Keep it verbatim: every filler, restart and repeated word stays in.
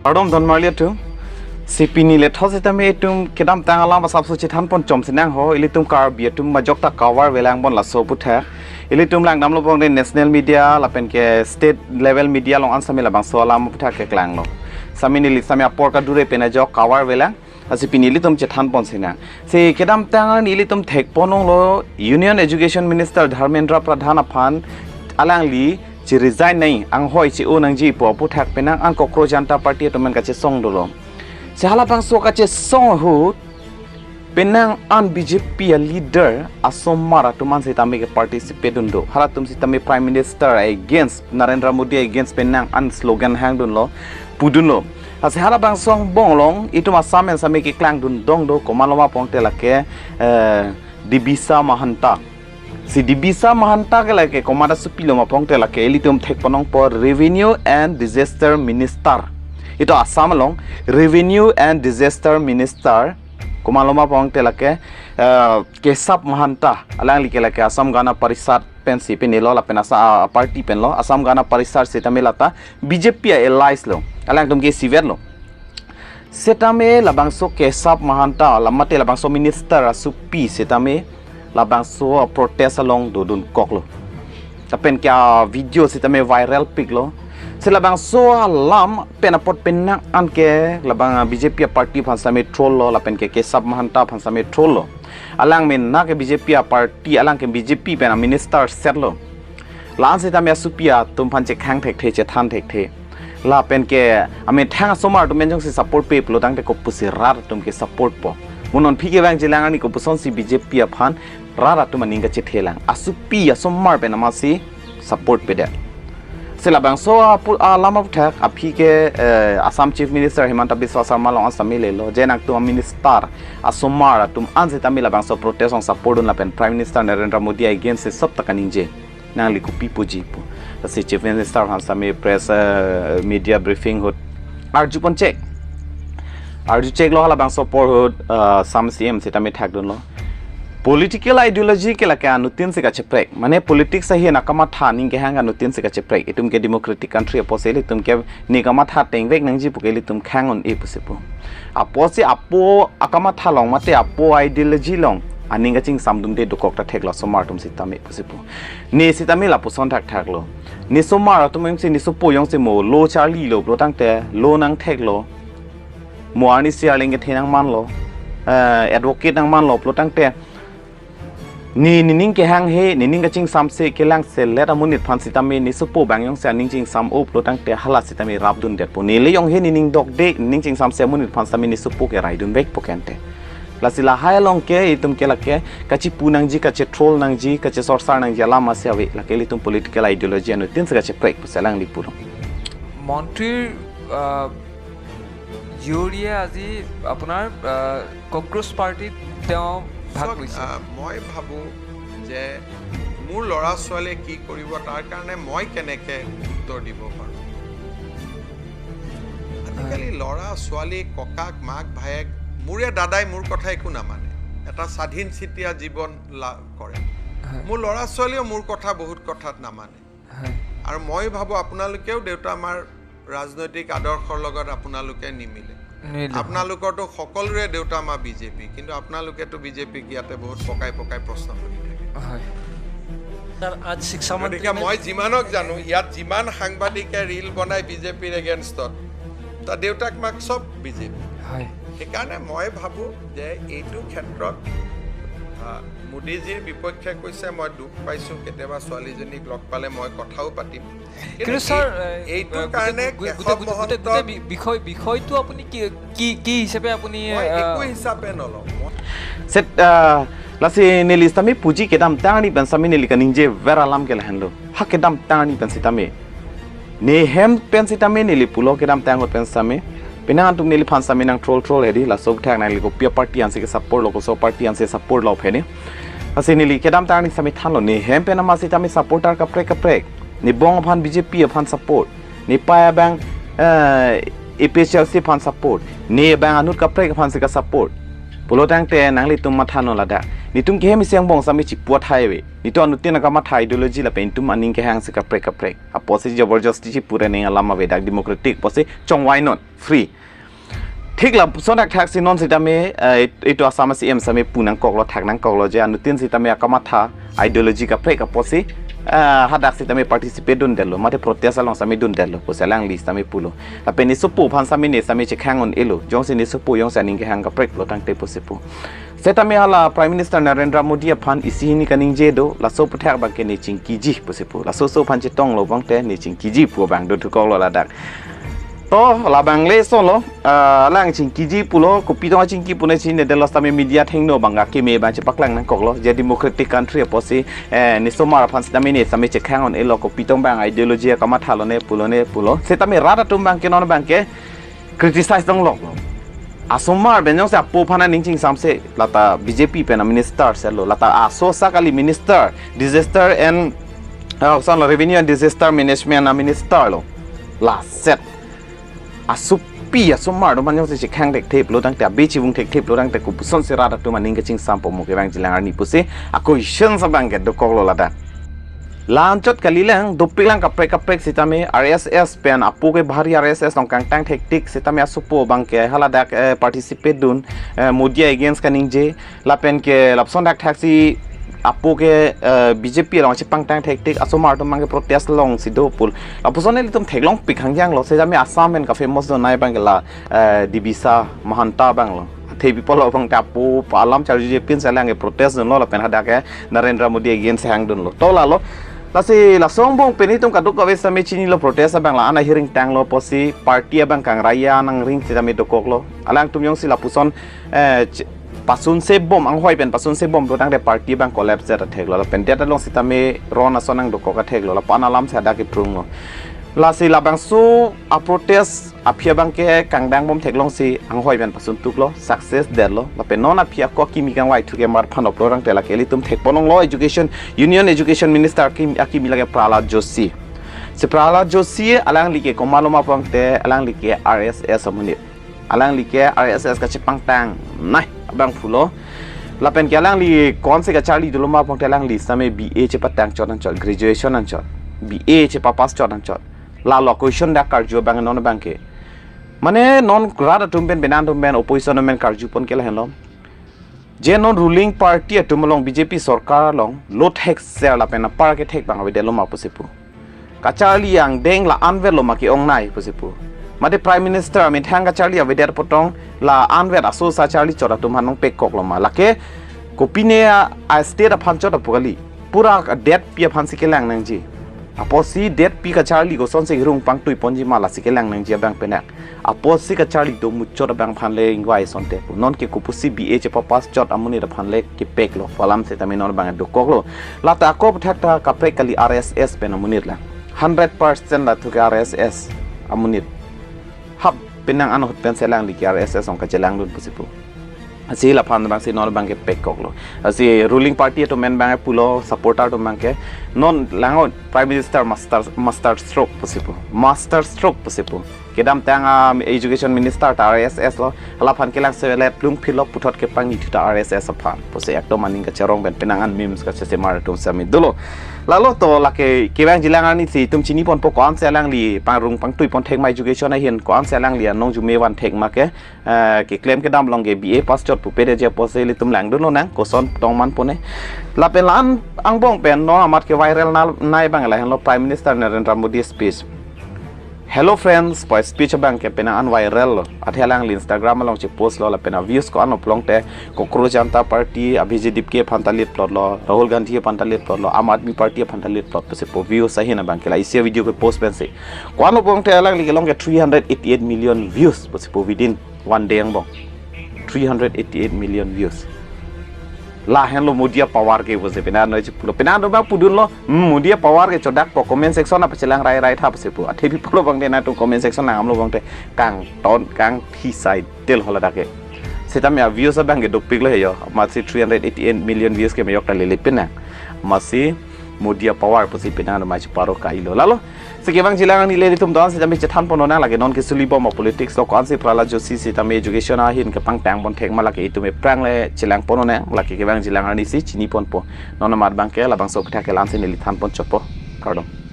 Kardom don marli atum. Si pini lethot sitame itum kedamtang alam asapso chethan pon chom sinang ho, ilitum Karbi atum majok ta cover velang pon laso aputhak. Ilitum langdamlo pon de national media lapen ke state level media along an sitame labangso alam aputhak keklanglo. Sitame neli sitame apor kadure pen ajok cover velang. Lasi pini ilitum chethan pon sinang. Si kedamtang arni ilitum thek pon onglo Union Education Minister Dharmendra Pradhan aphan alangli che-resign nangji, anghoi che-o nangji pu aputhak penang an Cockroach Janta Party atum an kachesong dolo. Si halabangso kachesong ahut penang an B J P a leader asomar atum an sitame ke-participate dun do. Halatum sitame Prime Minister against, Narendra Modi against penang an slogan hangdunlo, pudunlo. Lasi halabangso angbong along itum Assam pen sitame keklang dun dong do, komatlo ma pu tangte lake, eh, Debisa Mahanta. Si Debisa Mahanta ke lake komat asopilo ma pu tangte lake ilitum thek pon ong po Revenue and Disaster Minister. Itum Assam along Revenue and Disaster Minister, komatlo ma pu tangte lake, eh, Kesab Mahanta, alangli ke lake Assam Gana Parishad pensi pinelo lapen asa, ah, party penlo, Assam Gana Parishad sitame lata B J P a-allies lo. Alangtum ke isivet lo. Sitame labangso Kesab Mahanta, la mate labangso minister asopi sitame labangso protest along dodun koklo. Lapen ke a-video sitame viral piklo. Si labangso alam pen apot penang an ke labang B J P a-party aphan sitame troll lo, lapen ke Kesab Mahanta aphan sitame troll lo. Alang mena ke B J P a-party, alang ke B J P pen a-minister setlo. La-an sitame asopi atum aphan chekhang thekthe, chethan thekthe. Lapen ke amethang asomar atum pen jongsi support pe pulo tangte kopusi rat atum ke-support po. Mo non aphi kevang jilang arni kopusonsi B J P aphan rat atum aning kachethelang. Asopi asomar pen amatsi support pedet. Si labangso apu-, alam aputhak aphi ke, eh, Assam Chief Minister Himanta Biswa Sarma along an sitame lelo. Je nangtum a-minister asomar atum an sitame labangso protest along support dun lapen Prime Minister Narendra Modi against si sop ta kaningje. Nangli kopi puji pu. Lasi Chief Minister aphan sitame press, eh, media briefing ahut arju pon chek. Arju cheklo halabangso apor ahut, eh, Assam C M sitame thakdunlo. Political ideology ke lake anuttin si kacheprek. Mane politics ahin akamatha aning kehang anuttin si kacheprek. Itum ke democratic country apotsi ilitum ke ne kamatha tengvek nangji pu ke ilitum khang un-e pusi pu. Apotsi apo akamatha along mate apo ideology along aning kachingsamdunde dokok ta theklo asomar atum sitame pusi pu. Ne sitame lapuson thakthak lo. Ne asomar atum jongsi, ne asopo jongsi mo law charlilo pulo tangte law nangthek lo. Mo arnisi arleng kethe nangmanlo. Eh, advocate nangmanlo pulo tangte, ne nening kehanghe, nening kachingsamse kelangselet amonit aphan sitame ne asopo abang jongsi aning chingsam-o pulo tangte hala sitame rapdundetpo. Neli jonghe nening dokde, nening chingsamse amonit aphan sitame ne asopo ke raidunvekpo ke ante. Lasi lahai along ke itum ke lake kachipu nangji, kachetroll nangji, kachesorsar nangji alam masi ave, lake ilitum political ideology anuttin si kacheprek pusi alangli pulo. মন্ত্ৰীৰ, আহ, জীয়ৰীয়ে আজি আপোনাৰ, আহ, কক্ৰ'চ পাৰ্টিত তেওঁ ভাগ চাওক, লৈছে। আহ, মই ভাবোঁ যে মোৰ ল'ৰা ছোৱালীয়ে কি কৰিব, তাৰ কাৰণে মই কেনেকে উত্তৰ দিব পাৰোঁ। আজিকালি ল'ৰা ছোৱালী, ককাক, মাক, ভায়েক, মোৰে দাদাই মোৰ কথা একো নামানে। এটা স্বাধীন চিতিয়া জীৱন লাভ কৰে। হয়। মোৰ ল'ৰা ছোৱালীয়েও মোৰ কথা বহুত কথাত নামানে। হয়। আৰু মই ভাবোঁ আপোনালোকেও দেউতা মাৰ ৰাজনৈতিক আদৰ্শৰ লগত আপোনালোকে নিমিলে। নিমিলে, হয়। আপোনালোকৰতো সকলোৰে দেউতা মা বিজেপি, কিন্তু আপোনালোকেতো বিজেপিক ইয়াতে বহুত পকাই পকাই প্ৰশ্ন কৰি থাকে। হয়। ছাৰ, আজ শিক্ষা মন্ত্ৰী গতিকে মই যিমানক জানো, ইয়াত যিমান সাংবাদিকে ৰীল বনাই বিজেপিৰ এগেইনষ্টত, তাৰ দেউতাক মাক চব বিজেপি। হয়। সেইকাৰণে মই ভাবোঁ যে এইটো ক্ষেত্ৰত, আহ, মোদীজীৰ বিপক্ষে কৈছে, মই দুখ পাইছোঁ, কেতিয়াবা ছোৱালীজনীক লগ পালে মই কথাও পাতিম। কিন্তু কিন্তু ছাৰ, এই, এ, এইটোৰ গোটেই, কাৰণে গোটেই, গোটেই, কেশৱ গোটেই, গোটেই, মহন্ত গোটেই বি-, বিষয়, বিষয়টো আপুনি কি, কি, কি হিচাপে আপুনি, মই আ, একো হিচাপে নলওঁ। মই Set, ah, lasi neli sitame puji kedamtang arni pen sitame neli kaningjever alam ke lahenlo. Ha kedamtang arni pen sitame. Ne hem pen sitame neli pulo kedamtang ahut pen sitame. Penang atum neliphan sitame nang troll troll hedi, laso aputhak nangli kopi a-party ansi ke-support lo, koso party ansi support lo hedi. Lasi neli kedamtang arni sitame thanlo, ne hem pen amat sitame supporter kaprek kaprek. Ne bong aphan B J P aphan support. Ne pei abang, eh, A P H L C aphan support. Ne abang anut kaprek aphansi ka-support. Pulo tangte nanglitum mathanon ladak. Netum kehem isi angbong sitame chipu athai ave. Netum anuttin akamatha ideology lapen netum aning kehang si kaprek kaprek. Apotsi jabardasti chipu re ning alam ave, dak democratic apotsi chongvainon, free. Thik lapuson thakthak si non sitame, eh, it-, itum Assam a-C M sitame pu nangkoklo, thak nangkoklo je anuttin sitame akamatha ideology kaprek apotsi, eh, hadak sitame participate dundetlo, mate protest along sitame dundetlo pusi alangli sitame pulo. Lapen ne sopo aphan sitame ne sitame chekhang un-elo, jongsi ne sopo jongsi aning kehang kaprek lo tangte pusi pu. Setame hala Prime Minister Narendra Modi aphan isi hini kaningje do, laso aputhak abangke ne chingkiji pusi pu. Laso oso aphan chetonglo abangte ne chingkiji pu abang do thukoklo ladak. To labang le solo, ah, alang chingkiji pulo, kopi tong chingki pune chinine, delo sitame media athengno abang akeme abang chepaklang nangkoklo, je democratic country apotsi, eh, ne osomar aphan sitame ne sitame chekhang un-elo, kopi tong abang ideology akamathalo ne pulo ne pulo. Setame rat atum abangke non abangke criticize longloklo. Asomar pen jongsi apo aphan aning chingsamse, lata B J P pen a-minister selo, lata aso sa kali, Minister Disaster and, ah, koson lo, Revenue and Disaster Management a-minister lo. Laset asopi asomar atum aphan jongsi chekhang thekthip lo tangte, abe chivung thekthip lo tangte, kopuson si rat atum aning kachingsampo mo kevangjilang arni pusi a-question abangke dokoklo ladak. La anchot kalilang, dopiklang kaprek kaprek sitame, R S S pen apo ke bahari R S S along kangtang thektik sitame asopo abangke haladak, eh, participate dun, eh, Modi against kaningje, lapen ke lapuson thakthak si apo ke, eh, B J P along chepangtang thektik, asomar atum abangke protest along si do pu. Lapuson ilitum theklongpik hangjanglo, sitame Assam pen ka-famous donai abangke la, eh, Debisa Mahanta abanglo. Athe people abangte apo pa alam charjuje pinsi alangke protest dunlo lapen hadak ke Narendra Modi against hangdunlo. To lalo. Lasi laso angbong pen itum kadokave sitame chinilo, protest abang la-an ahiring tanglo apotsi party abang kangraya nangring sitame dokoklo. Alangtum jongsi lapuson, eh, ch-, pasunse bom, anghoi pen pasunse bom do tangte party abang collapse det atheklo. Lapen det along sitame ron ason nangdokok atheklo. Lapu-an alam si hadak keprunglo. Lasi labangso a-protest aphi abangke kangdang bom theklongsi anghoi pen pasun tuklo, success detlo. Lapen non aphi ako akimi kangvai thu ke mar phan oplo tangte lake ilitum thekponlonglo, Education, Union Education Minister akim-, akimi lake Prahlad Joshi. Si Prahlad Joshi alangli ke komatlo ma pu tangte alangli ke R S S amonit. Alangli ke R S S kachepangtangnei abang pulo. Lapen ke alangli konsi kacharli dolo ma pu tangte alangli sitame B A chepatang chot anchot, graduation anchot, B A chepapass chot anchot. Lalo question dak karju abang non abangke. Mane non rat atum pen, penang atum pen, opposition atum pen karjupon ke lahenlo. Je non ruling party atum along, B J P sorkar along, lo thekser lapen apar kethek abang avedetlo ma pusi pu. Kacharli angdeng la-anvetlo ma ke-ongnei pusi pu. Mate Prime Minister amethang kacharli avedet apot tong la-anvet aso sa charli chot atum aphan nangpekoklo ma. Lake kopine a, a-state aphan chot apu kali. Pura detpi aphansi kelang nangji. Apotsi detpi kacharli kosonsi rung pangtuiponji ma lasi kelang nangji abang penang. Apotsi kacharli do muchot abang aphan le ingvai asonte pu. Non ke kopusi B A chepapass chot amonit aphan le kepeklo. Pu alam sitame non abang dokoklo. Lata ako aputhak ta kaprek kali, R S S pen amonit la. Hundred percent la thu ke R S S amonit. Hap penang anhut pensi alangli ke R S S along kachelang dun pusi pu. Lasi laphan abangsi non abangke pekoklo. Lasi ruling party atum pen abang pulo, supporter atum abangke. Non lang-o Prime Minister master, master stroke pusi pu. Master stroke pusi pu. Kedamtang a-education minister ta R S S lo, halaphan kelang sevelet plung philo, puthot kepangni thu ta R S S aphan pusi ekdom aning kacharong pen penang an memes kachesemar atum sitame dolo. Lalo to lake kevangjilang arni si itum chiniponpo ko-ansi alangli pangrung pangtuipon thek ma education ahin, ko-ansi alangli anong jume van thek ma ke, eh, keklem kedam along ke B A pass chot pupe detji apotsi ilitum langdunlonang, koson tong manpone. Lapen la-an angbong pen non amat ke-viral na, nei abang lahenlo Prime Minister Narendra Modi speech. Hello friends, pu speech abangke penang an viral lo. Athe alangli Instagram along chepostlo lapen a-views ko-an pulo tangte Cockroach Janta Party, Abhijit Dipke aphan ta lead plotlo, Rahul Gandhi aphan ta lead plotlo, Aam Aadmi Party aphan ta lead plot pusi pu views ahin abangke la isi video kepost pensi. Ko-an pulo tangte alangli kelong ke three hundred eighty-eight million views pusi pu within one day angbong. Three hundred eighty-eight million views. Lahenlo Modi a-power ke pusi penang noi chipulo. Penang do abang pudunlo, "Hmm, Modi a-power ke chodakpo, comment section aphan chelang rai rai tha," pusi pu. Athe people abangte nangtum comment section nang-amlo abangte kangton kangthi sai tel haladak ke. Sitame a-views abangke dopiklo he jo. Amatsi three hundred eighty-eight million views ke mejok ta lele penang. Amatsi Modi a-power pusi penang do mai chiparo kailo. Lalo Si kevangjilang arni le ilitum don sitame chethan ponnang, lake non kesuli bom a-politics lo, ko-ansi Pralhad Joshi sitame education ahin kepangtang pon thek ma, lake itum aphrang le chelang ponnang, lake kevangjilang arni si chini ponpo. Non amat abangke labangso aputhak ke la-ansi neli than pon chotpo. Kardom.